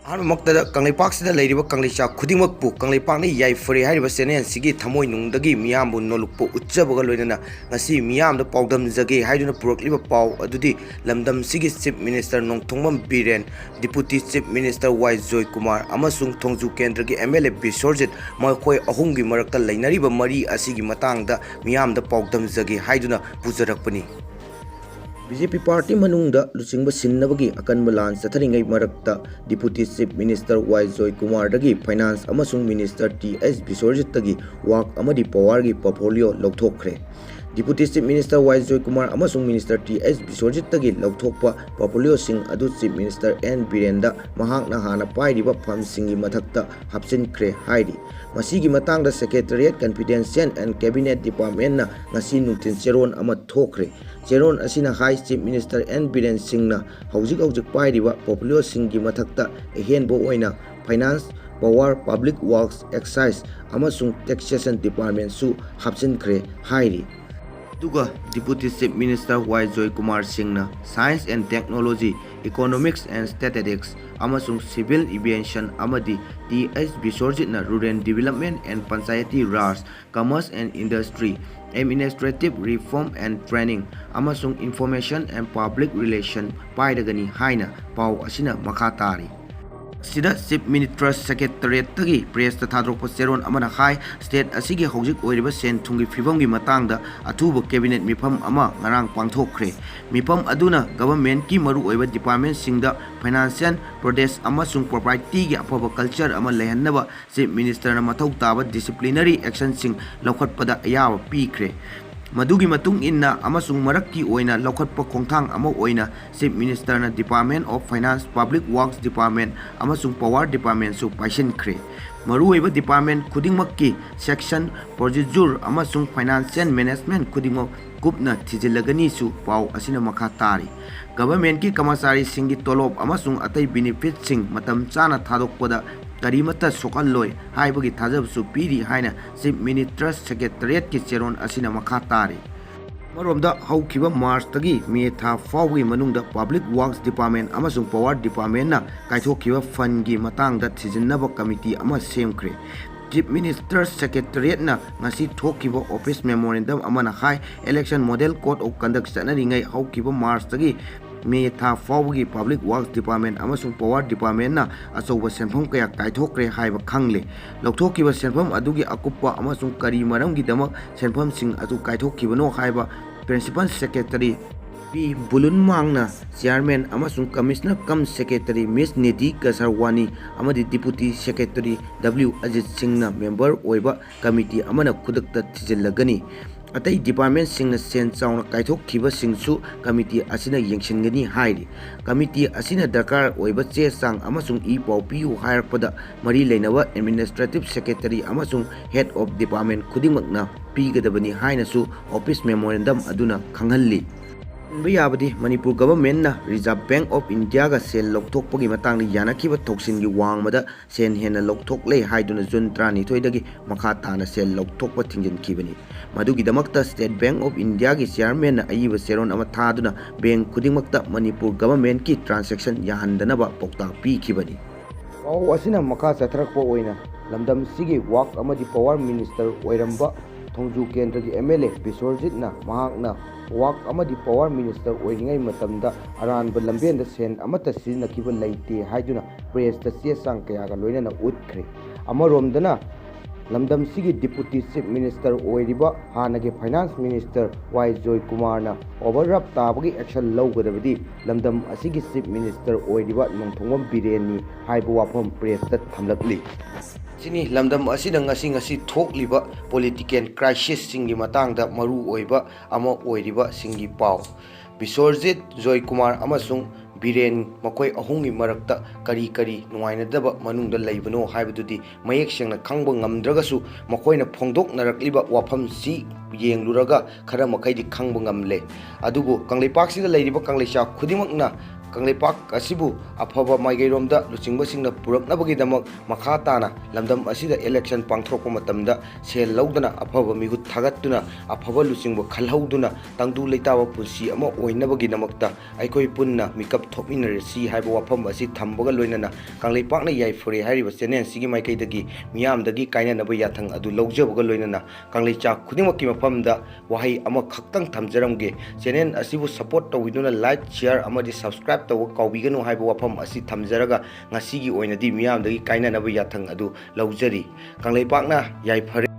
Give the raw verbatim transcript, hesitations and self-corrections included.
ꯑꯍꯥꯟꯕꯃꯛꯇꯗ ꯀꯪꯂꯩꯄꯥꯛꯁꯤꯗ ꯂꯩꯔꯤꯕ ꯀꯪꯂꯩꯆꯥ ꯈꯨꯗꯤꯡꯃꯛꯄꯨ ꯀꯪꯂꯩꯄꯥꯛꯅ ꯌꯥꯏꯐꯔꯦ ꯍꯥꯏꯔꯤꯕ ꯆꯦꯅꯦꯜꯁꯤꯒꯤ ꯊꯃꯣꯏꯅꯨꯡꯗꯒꯤ ꯃꯤꯌꯥꯝꯕꯨ ꯅꯣꯜꯂꯨꯛꯄ ꯎꯠꯆꯕꯒ ꯂꯣꯏꯅꯅ ꯉꯁꯤ ꯃꯤꯌꯥꯝꯗ ꯄꯥꯎꯗꯝꯖꯒꯦ ꯍꯥꯏꯗꯨꯅ ꯄꯨꯔꯛꯂꯤꯕ ꯄꯥꯎ ꯑꯗꯨꯗꯤ ꯂꯝꯗꯝꯁꯤꯒꯤ Chief Minister ꯅꯣꯡꯊꯣꯡꯕꯝ ꯕꯤꯔꯦꯟ, Deputy Chief Minister ꯋꯥꯏ ꯖꯣꯏꯀꯨꯃꯥꯔ ꯑꯃꯁꯨꯡ ꯊꯣꯡꯖꯨ ꯀꯦꯟꯗ꯭ꯔꯒꯤ M L A ꯕꯤꯁ꯭ꯋꯔꯖꯤꯠ ꯃꯈꯣꯏ ꯑꯍꯨꯝꯒꯤ ꯃꯔꯛꯇ ꯂꯩꯅꯔꯤꯕ ꯃꯔꯤ ꯑꯁꯤꯒꯤ ꯃꯇꯥꯡꯗ ꯃꯤꯌꯥꯝꯗ ꯄꯥꯎꯗꯝꯖꯒꯦ ꯍꯥꯏꯗꯨꯅ ꯄꯨꯖꯔꯛꯄꯅꯤ꯫ ꯕꯤ ꯖꯦ ꯄꯤ ꯄꯥꯔꯇꯤ ꯃꯅꯨꯡꯗ ꯂꯨꯆꯤꯡꯕ ꯁꯤꯟꯅꯕꯒꯤ ꯑꯀꯟꯕ ꯂꯥꯟ ꯆꯠꯊꯔꯤꯉꯩ ꯃꯔꯛꯇ Deputy Chief Minister ꯋꯥꯏ ꯖꯣꯏꯀꯨꯃꯥꯔꯗꯒꯤ Finance ꯑꯃꯁꯨꯡ Minister ꯇꯤ ꯑꯩꯆ ꯕꯤꯁ꯭ꯋꯔꯖꯤꯠꯇꯒꯤ ꯋꯥꯛ ꯑꯃꯗꯤ ꯄꯥꯋꯔꯒꯤ ꯄꯣꯔꯠꯐꯣꯂꯤꯑꯣ ꯂꯧꯊꯣꯛꯈ꯭ꯔꯦ꯫ Deputy Chief Minister ꯋꯥꯏ ꯖꯣꯏꯀꯨꯃꯥꯔ ꯑꯃꯁꯨꯡ Minister ꯇꯤ ꯑꯩꯆ ꯕꯤꯁ꯭ꯋꯔꯖꯤꯠꯇꯒꯤ ꯂꯧꯊꯣꯛꯄ ꯄꯣꯔꯠꯐꯣꯂꯤꯑꯣꯁꯤꯡ ꯑꯗꯨ Chief Minister ꯑꯦꯟ ꯕꯤꯔꯦꯟꯗ ꯃꯍꯥꯛꯅ ꯍꯥꯟꯅ ꯄꯥꯏꯔꯤꯕ ꯐꯝꯁꯤꯡꯒꯤ ꯃꯊꯛꯇ ꯍꯥꯞꯆꯤꯟꯈ꯭ꯔꯦ ꯍꯥꯏꯔꯤ꯫ ꯃꯁꯤꯒꯤ ꯃꯇꯥꯡꯗ Secretariat, Confidential and Cabinet Departmentꯅ ꯉꯁꯤ ꯅꯨꯡꯊꯤꯜ ꯆꯦꯔꯣꯟ ꯑꯃ ꯊꯣꯛꯈ꯭ꯔꯦ꯫ ꯆꯦꯔꯣꯟ ꯑꯁꯤꯅ ꯍꯥꯏ, Chief Minister ꯑꯦꯟ ꯕꯤꯔꯦꯟ ꯁꯤꯡꯅ ꯍꯧꯖꯤꯛ ꯍꯧꯖꯤꯛ ꯄꯥꯏꯔꯤꯕ ꯄꯣꯔꯠꯐꯣꯂꯤꯑꯣꯁꯤꯡꯒꯤ ꯃꯊꯛꯇ ꯑꯍꯦꯟꯕ ꯑꯣꯏꯅ Finance, Power, Public Works, Excise ꯑꯃꯁꯨꯡ Taxation Departmentꯁꯨ ꯍꯥꯞꯆꯤꯟꯈ꯭ꯔꯦ ꯍꯥꯏꯔꯤ꯫ ꯑꯗꯨꯒ Deputy Chief Minister ꯋꯥꯏ ꯖꯣꯏꯀꯨꯃꯥꯔ ꯁꯤꯡꯅ Science and Technology, Economics and Statistics ꯑꯃꯁꯨꯡ Civil Aviation ꯑꯃꯗꯤ ꯇꯤ ꯑꯩꯆ ꯕꯤꯁ꯭ꯋꯔꯖꯤꯠꯅ Rural Development and Panchayati Raj, Commerce and Industry, Administrative Reform and Training ꯑꯃꯁꯨꯡ Information and Public Relation ꯄꯥꯏꯔꯒꯅꯤ ꯍꯥꯏꯅ ꯄꯥꯎ ꯑꯁꯤꯅ ꯃꯈꯥ ꯇꯥꯔꯤ꯫ ꯁꯤꯗ Chief Minister's Secretariatꯇꯒꯤ pressꯇ ꯊꯥꯗꯣꯔꯛꯄ ꯆꯦꯔꯣꯜ ꯑꯃꯅ ꯍꯥꯏ, state ꯑꯁꯤꯒꯤ ꯍꯧꯖꯤꯛ ꯑꯣꯏꯔꯤꯕ ꯁꯦꯟ ꯊꯨꯝꯒꯤ ꯐꯤꯕꯝꯒꯤ ꯃꯇꯥꯡꯗ ꯑꯊꯨꯕ cabinet ꯃꯤꯐꯝ ꯑꯃ ꯉꯔꯥꯡ ꯄꯥꯡꯊꯣꯛꯈ꯭ꯔꯦ꯫ ꯃꯤꯐꯝ ꯑꯗꯨꯅ governmentꯀꯤ ꯃꯔꯨꯑꯣꯏꯕ departmentꯁꯤꯡꯗ financial prudence ꯑꯃꯁꯨꯡ propertyꯒꯤ ꯑꯐꯕ culture ꯑꯃ ꯂꯩꯍꯟꯅꯕ Chief Ministerꯅ ꯃꯊꯧ ꯇꯥꯕ disciplinary actionꯁꯤꯡ ꯂꯧꯈꯠꯄꯗ ꯑꯌꯥꯕ ꯄꯤꯈ꯭ꯔꯦ꯫ ꯃꯗꯨꯒꯤ ꯃꯇꯨꯡ ꯏꯟꯅ ꯑꯃꯁꯨꯡ ꯃꯔꯛꯀꯤ ꯑꯣꯏꯅ ꯂꯧꯈꯠꯄ ꯈꯣꯡꯊꯥꯡ ꯑꯃ ꯑꯣꯏꯅ Chief Ministerꯅ Department of Finance, Public Works Department ꯑꯃꯁꯨꯡ Power Departmentꯁꯨ ꯄꯥꯏꯁꯤꯟꯈ꯭ꯔꯦ꯫ ꯃꯔꯨꯑꯣꯏꯕ department ꯈꯨꯗꯤꯡꯃꯛꯀꯤ section, procedure ꯑꯃꯁꯨꯡ financial management ꯈꯨꯗꯤꯡꯃꯛ ꯀꯨꯞꯅ ꯊꯤꯖꯤꯜꯂꯒꯅꯤꯁꯨ ꯄꯥꯎ ꯑꯁꯤꯅ ꯃꯈꯥ ꯇꯥꯔꯤ꯫ Governmentꯀꯤ ꯀꯔꯃꯆꯥꯔꯤꯁꯤꯡꯒꯤ ꯇꯣꯂꯣꯞ ꯑꯃꯁꯨꯡ ꯑꯇꯩ benefitꯁꯤꯡ ꯃꯇꯝ ꯆꯥꯅ ꯊꯥꯗꯣꯛꯄꯗ ꯀꯔꯤꯃꯠꯇ ꯁꯣꯛꯍꯜꯂꯣꯏ ꯍꯥꯏꯕꯒꯤ ꯊꯥꯖꯕꯁꯨ ꯄꯤꯔꯤ ꯍꯥꯏꯅ Chief Minister's Secretariatꯀꯤ ꯆꯦꯔꯣꯜ ꯑꯁꯤꯅ ꯃꯈꯥ ꯇꯥꯔꯤ꯫ ꯑꯃꯔꯣꯝꯗ, ꯍꯧꯈꯤꯕ ꯃꯥꯔꯆꯇꯒꯤ ꯃꯦ ꯊꯥ ꯐꯥꯎꯕꯒꯤ ꯃꯅꯨꯡꯗ Public Works Department ꯑꯃꯁꯨꯡ Power Departmentꯅ ꯀꯥꯏꯊꯣꯛꯈꯤꯕ fundꯀꯤ ꯃꯇꯥꯡꯗ ꯊꯤꯖꯤꯟꯅꯕ committee ꯑꯃ ꯁꯦꯝꯈ꯭ꯔꯦ꯫ Chief Minister Secretariatꯅ ꯉꯁꯤ ꯊꯣꯛꯈꯤꯕ office memorandum ꯑꯃꯅ ꯍꯥꯏ, election model code of conduct ꯆꯠꯅꯔꯤꯉꯩ ꯍꯧꯈꯤꯕ ꯃꯥꯔꯆꯇꯒꯤ ꯃꯦ ꯊꯥ ꯐꯥꯎꯕꯒꯤ Public Works Department ꯑꯃꯁꯨꯡ Power Departmentꯅ ꯑꯆꯧꯕ ꯁꯦꯟꯐꯝ ꯀꯌꯥ ꯀꯥꯏꯊꯣꯛꯈ꯭ꯔꯦ ꯍꯥꯏꯕ ꯈꯪꯂꯦ꯫ ꯂꯧꯊꯣꯛꯈꯤꯕ ꯁꯦꯟꯐꯝ ꯑꯗꯨꯒꯤ ꯑꯀꯨꯞꯄ ꯑꯃꯁꯨꯡ ꯀꯔꯤ ꯃꯔꯝꯒꯤꯗꯃꯛ ꯁꯦꯟꯐꯝꯁꯤꯡ ꯑꯗꯨ ꯀꯥꯏꯊꯣꯛꯈꯤꯕꯅꯣ ꯍꯥꯏꯕ Principal Secretary ꯄꯤ ꯕꯨꯂꯨꯟꯃꯥꯡꯅ Chairman ꯑꯃꯁꯨꯡ Commissioner cum Secretary Miss Nidhi ꯀꯁꯔꯋꯥꯅꯤ ꯑꯃꯗꯤ Deputy Secretary W ꯑꯖꯤꯠ ꯁꯤꯡꯅ member ꯑꯣꯏꯕ committee ꯑꯃꯅ ꯈꯨꯗꯛꯇ ꯊꯤꯖꯤꯜꯂꯒꯅꯤ꯫ ꯑꯇꯩ departmentꯁꯤꯡꯅ ꯁꯦꯟ ꯆꯥꯎꯅ ꯀꯥꯏꯊꯣꯛꯈꯤꯕꯁꯤꯡꯁꯨ committee ꯑꯁꯤꯅ ꯌꯦꯡꯁꯤꯟꯒꯅꯤ ꯍꯥꯏꯔꯤ꯫ Committee ꯑꯁꯤꯅ ꯗꯔꯀꯥꯔ ꯑꯣꯏꯕ ꯆꯦ ꯆꯥꯡ ꯑꯃꯁꯨꯡ ꯏ ꯄꯥꯎ ꯄꯤꯌꯨ ꯍꯥꯏꯔꯛꯄꯗ ꯃꯔꯤ ꯂꯩꯅꯕ Administrative Secretary ꯑꯃꯁꯨꯡ Head of Department ꯈꯨꯗꯤꯡꯃꯛꯅ ꯄꯤꯒꯗꯕꯅꯤ ꯍꯥꯏꯅꯁꯨ office memorandum ꯑꯗꯨꯅ ꯈꯪꯍꯜꯂꯤ꯫ ꯄꯟꯕ ꯌꯥꯕꯗꯤ, ꯃꯅꯤꯄꯨꯔ governmentꯅ Reserve Bank of Indiaꯒ ꯁꯦꯜ ꯂꯧꯊꯣꯛꯄꯒꯤ ꯃꯇꯥꯡꯗ ꯌꯥꯅꯈꯤꯕ ꯊꯧꯁꯤꯜꯒꯤ ꯋꯥꯡꯃꯗ ꯁꯦꯟ ꯍꯦꯟꯅ ꯂꯧꯊꯣꯛꯂꯦ ꯍꯥꯏꯗꯨꯅ ꯖꯨꯟ ꯇꯔꯥꯅꯤꯊꯣꯏꯗꯒꯤ ꯃꯈꯥ ꯇꯥꯅ ꯁꯦꯜ ꯂꯧꯊꯣꯛꯄ ꯊꯤꯡꯖꯤꯟꯈꯤꯕꯅꯤ꯫ ꯃꯗꯨꯒꯤꯗꯃꯛꯇ State Bank of Indiaꯒꯤ chairmanꯅ ꯑꯏꯕ ꯆꯦꯔꯣꯜ ꯑꯃ ꯊꯥꯗꯨꯅ bank ꯈꯨꯗꯤꯡꯃꯛꯇ ꯃꯅꯤꯄꯨꯔ governmentꯀꯤ transaction ꯌꯥꯍꯟꯗꯅꯕ ꯄꯥꯎꯇꯥꯛ ꯄꯤꯈꯤꯕꯅꯤ꯫ ꯄꯥꯎ ꯑꯁꯤꯅ ꯃꯈꯥ ꯆꯠꯊꯔꯛꯄ ꯑꯣꯏꯅ, ꯂꯝꯗꯝꯁꯤꯒꯤ Works ꯑꯃꯗꯤ Power Minister ꯑꯣꯏꯔꯝꯕ ꯊꯣꯡꯖꯨ ꯀꯦꯟꯗ꯭ꯔꯒꯤ MLA ꯕꯤꯁ꯭ꯋꯔꯖꯤꯠꯅ ꯃꯍꯥꯛꯅ Works ꯑꯃꯗꯤ Power Minister ꯑꯣꯏꯔꯤꯉꯩ ꯃꯇꯝꯗ ꯑꯔꯥꯟꯕ ꯂꯝꯕꯦꯟꯗ ꯁꯦꯟ ꯑꯃꯠꯇ ꯁꯤꯖꯤꯟꯅꯈꯤꯕ ꯂꯩꯇꯦ ꯍꯥꯏꯗꯨꯅ pressꯇ ꯆꯦ ꯆꯥꯡ ꯀꯌꯥꯒ ꯂꯣꯏꯅꯅ ꯎꯠꯈ꯭ꯔꯦ꯫ ꯑꯃꯔꯣꯝꯗꯅ, ꯂꯝꯗꯝꯁꯤꯒꯤ Deputy Chief Minister ꯑꯣꯏꯔꯤꯕ ꯍꯥꯟꯅꯒꯤ Finance Minister ꯋꯥꯏ ꯖꯣꯏꯀꯨꯃꯥꯔꯅ overdraft ꯇꯥꯕꯒꯤ action ꯂꯧꯒꯗꯕꯗꯤ ꯂꯝꯗꯝ ꯑꯁꯤꯒꯤ Chief Minister ꯑꯣꯏꯔꯤꯕ ꯅꯣꯡꯊꯣꯝꯕꯝ ꯕꯤꯔꯦꯟꯅꯤ ꯍꯥꯏꯕ ꯋꯥꯐꯝ pressꯇ ꯊꯝꯂꯛꯂꯤ꯫ ꯁꯤꯅꯤ ꯂꯝꯗꯝ ꯑꯁꯤꯗ ꯉꯁꯤ ꯉꯁꯤ ꯊꯣꯛꯂꯤꯕ political crisisꯁꯤꯡꯒꯤ ꯃꯇꯥꯡꯗ ꯃꯔꯨ ꯑꯣꯏꯕ ꯑꯃ ꯑꯣꯏꯔꯤꯕꯁꯤꯡꯒꯤ ꯄꯥꯎ꯫ ꯕꯤꯁ꯭ꯋꯔꯖꯤꯠ, ꯖꯣꯏꯀꯨꯃꯥꯔ ꯑꯃꯁꯨꯡ ꯕꯤꯔꯦꯟ, ꯃꯈꯣꯏ ꯑꯍꯨꯝꯒꯤ ꯃꯔꯛꯇ ꯀꯔꯤ ꯀꯔꯤ ꯅꯨꯡꯉꯥꯏꯅꯗꯕ ꯃꯅꯨꯡꯗ ꯂꯩꯕꯅꯣ ꯍꯥꯏꯕꯗꯨꯗꯤ ꯃꯌꯦꯛ ꯁꯦꯡꯅ ꯈꯪꯕ ꯉꯝꯗ꯭ꯔꯒꯁꯨ, ꯃꯈꯣꯏꯅ ꯐꯣꯡꯗꯣꯛꯅꯔꯛꯂꯤꯕ ꯋꯥꯐꯝꯁꯤ ꯌꯦꯡꯂꯨꯔꯒ ꯈꯔ ꯃꯈꯩꯗꯤ ꯈꯪꯕ ꯉꯝꯂꯦ꯫ ꯑꯗꯨꯕꯨ ꯀꯪꯂꯩꯄꯥꯛꯁꯤꯗ ꯂꯩꯔꯤꯕ ꯀꯪꯂꯩꯆꯥ ꯈꯨꯗꯤꯡꯃꯛꯅ ꯀꯪꯂꯩꯄꯥꯛ ꯑꯁꯤꯕꯨ ꯑꯐꯕ ꯃꯥꯏꯀꯩꯔꯣꯝꯗ ꯂꯨꯆꯤꯡꯕꯁꯤꯡꯅ ꯄꯨꯔꯛꯅꯕꯒꯤꯗꯃꯛ ꯃꯈꯥ ꯇꯥꯅ ꯂꯝꯗꯝ ꯑꯁꯤꯗ election ꯄꯥꯡꯊꯣꯔꯛꯄ ꯃꯇꯝꯗ ꯁꯦꯜ ꯂꯧꯗꯨꯅ ꯑꯐꯕ ꯃꯤꯍꯨꯠ ꯊꯥꯒꯠꯇꯨꯅ ꯑꯐꯕ ꯂꯨꯆꯤꯡꯕ ꯈꯜꯍꯧꯗꯨꯅ ꯇꯪꯗꯨ ꯂꯩꯇꯥꯕ ꯄꯨꯟꯁꯤ ꯑꯃ ꯑꯣꯏꯅꯕꯒꯤꯗꯃꯛꯇ ꯑꯩꯈꯣꯏ ꯄꯨꯟꯅ ꯃꯤꯀꯞ ꯊꯣꯛꯃꯤꯟꯅꯔꯁꯤ ꯍꯥꯏꯕ ꯋꯥꯐꯝ ꯑꯁꯤ ꯊꯝꯕꯒ ꯂꯣꯏꯅꯅ ꯀꯪꯂꯩꯄꯥꯛꯅ ꯌꯥꯏꯐꯔꯦ ꯍꯥꯏꯔꯤꯕ channel ꯑꯁꯤꯒꯤ ꯃꯥꯏꯀꯩꯗꯒꯤ ꯃꯤꯌꯥꯝꯗꯒꯤ ꯀꯥꯏꯅꯅꯕ ꯌꯥꯊꯪ ꯑꯗꯨ ꯂꯧꯖꯕꯒ ꯂꯣꯏꯅꯅ ꯀꯪꯂꯩꯆꯥ ꯈꯨꯗꯤꯡꯃꯛꯀꯤ ꯃꯐꯝꯗ ꯋꯥꯍꯩ ꯑꯃꯈꯛꯇꯪ ꯊꯝꯖꯔꯝꯒꯦ꯫ Channel ꯑꯁꯤꯕꯨ support ꯇꯧꯕꯤꯗꯨꯅ like, share ꯑꯃꯗꯤ subscribe ꯇꯧꯕ ꯀꯥꯎꯕꯤꯒꯅꯨ ꯍꯥꯏꯕ ꯋꯥꯐꯝ ꯑꯁꯤ ꯊꯝꯖꯔꯒ ꯉꯁꯤꯒꯤ ꯑꯣꯏꯅꯗꯤ ꯃꯤꯌꯥꯝꯗꯒꯤ ꯀꯥꯏꯅꯅꯕ ꯌꯥꯊꯪ ꯑꯗꯨ ꯂꯧꯖꯔꯤ꯫ ꯀꯪꯂꯩꯄꯥꯛꯅ ꯌꯥꯏꯐꯔꯦ꯫